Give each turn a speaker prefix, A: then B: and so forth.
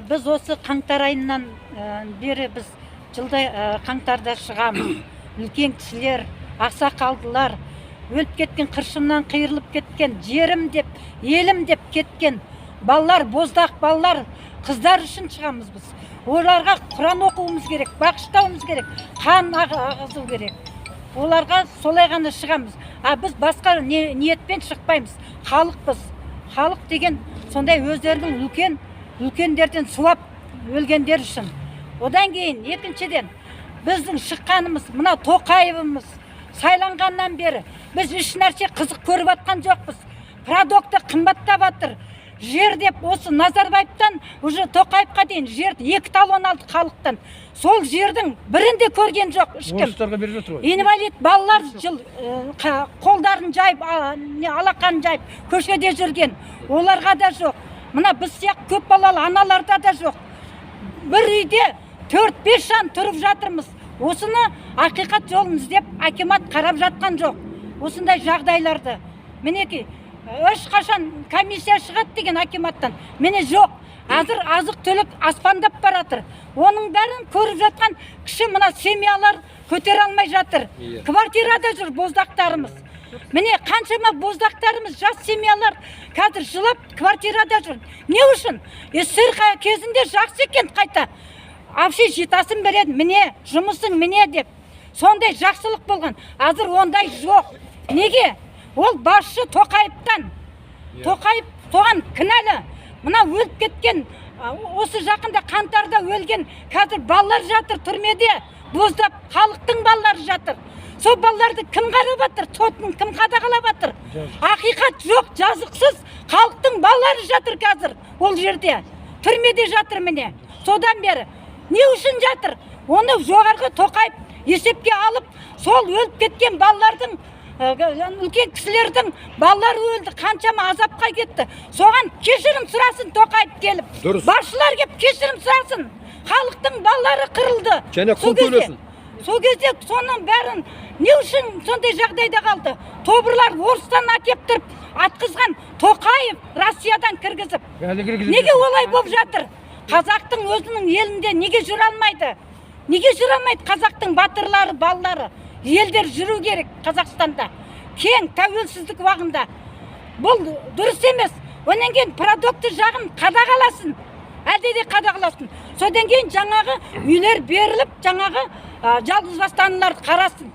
A: Біз осы қаңтар айынан бері біз жылда қаңтарда шығамыз. Үлкен кісілер, ақсақалдылар, өліп кеткен, қыршыннан қиырылып кеткен, жерім деп, елім деп кеткен балалар, боздақ балалар, қыздар үшін шығамыз біз. Оларға құран оқуымыз керек, бағыштауымыз керек, қан ағызу керек. Оларға солай ғана шығамыз. А біз басқа ниетпен шықпаймыз. Халықпыз. Халық деген сондай өздерінің үлкен үлкендерден суап өлгендер үшін. Одан кейін екіншіден, біздің шыққанымыз мына Тоқаевымыз сайланғаннан бері біз еш нәрсе қызық көріп жатқан жоқпыз. Продукты қымбаттап жатыр. Жер деп осы Назарбаевтан уже Тоқаевқа дейін жерді екі талон алды халықтан. Сол жердің бірін де көрген жоқ ешкім.
B: Орыстарға беріп жатыр ғой.
A: Инвалид балалар жыл қолдарын жайып, не, алақанын жайып көшеде жүрген, оларға да жоқ. Мына біз сияқты көп балалы аналарда да жоқ. Бір үйде төрт бес жан тұрып жатырмыз. Осыны ақиқат жолын іздеп акимат қарап жатқан жоқ осындай жағдайларды. Мінекей, ешқашан комиссия шығады деген акиматтан, міне, жоқ. Қазір азық түлік аспандап баратыр. Оның бәрін көріп жатқан кіші мына семьялар көтере алмай жатыр. Квартирада жүр боздақтарымыз. Міне, қаншама боздақтарымыз, жас семьялар қазір жылап квартирада жүр. Не үшін? СССР кезінде жақсы екен, қайта общежитасын береді, міне, жұмысың міне деп, сондай жақсылық болған. Қазір ондай жоқ. Неге? Ол басшы Тоқаевтан. Тоқаев соған кінәлі. Мына өліп кеткен, осы жақында қаңтарда өлген, қазір балалар жатыр түрмеде боздап, халықтың балалары жатыр. Сол балаларды кім қарап жатыр? Сотын кім қадағалап жатыр? Ақиқат жоқ, жазықсыз халықтың балалары жатыр қазір ол жерде, түрмеде жатыр. Міне, содан бері не үшін жатыр? Оны жоғарғы Тоқаев есепке алып, сол өліп кеткен балалардың, үлкен кісілердің балалары өлді, қаншама азапқа кетті, соған кешірім сұрасын Тоқаев келіп. Басшылар келіп кешірім сұрасын. Халықтың балалары қырылды.
C: Және
A: Сол
C: құн
A: кезде-
C: төлесін.
A: Сол кезде соның бәрін не үшін сондай жағдайда қалды? Тобырлар орыстан әкеп тұрып атқызған Тоқаев, Россиядан кіргізіп.
B: Әлі кіргізіп.
A: Неге олай болып жатыр? Қазақтың өзінің елінде неге жүре алмайды? Неге жүре алмайды қазақтың батырлары, балалары? Елдер жүру керек Қазақстанда, кең тәуелсіздік уағында. Бұл дұрыс емес. Одан кейін продукты жағын қадағаласын, әлде де қадағаласын. Содан кейін жаңағы үйлер беріліп, жаңағы жалғызбасты аналарды қарасын.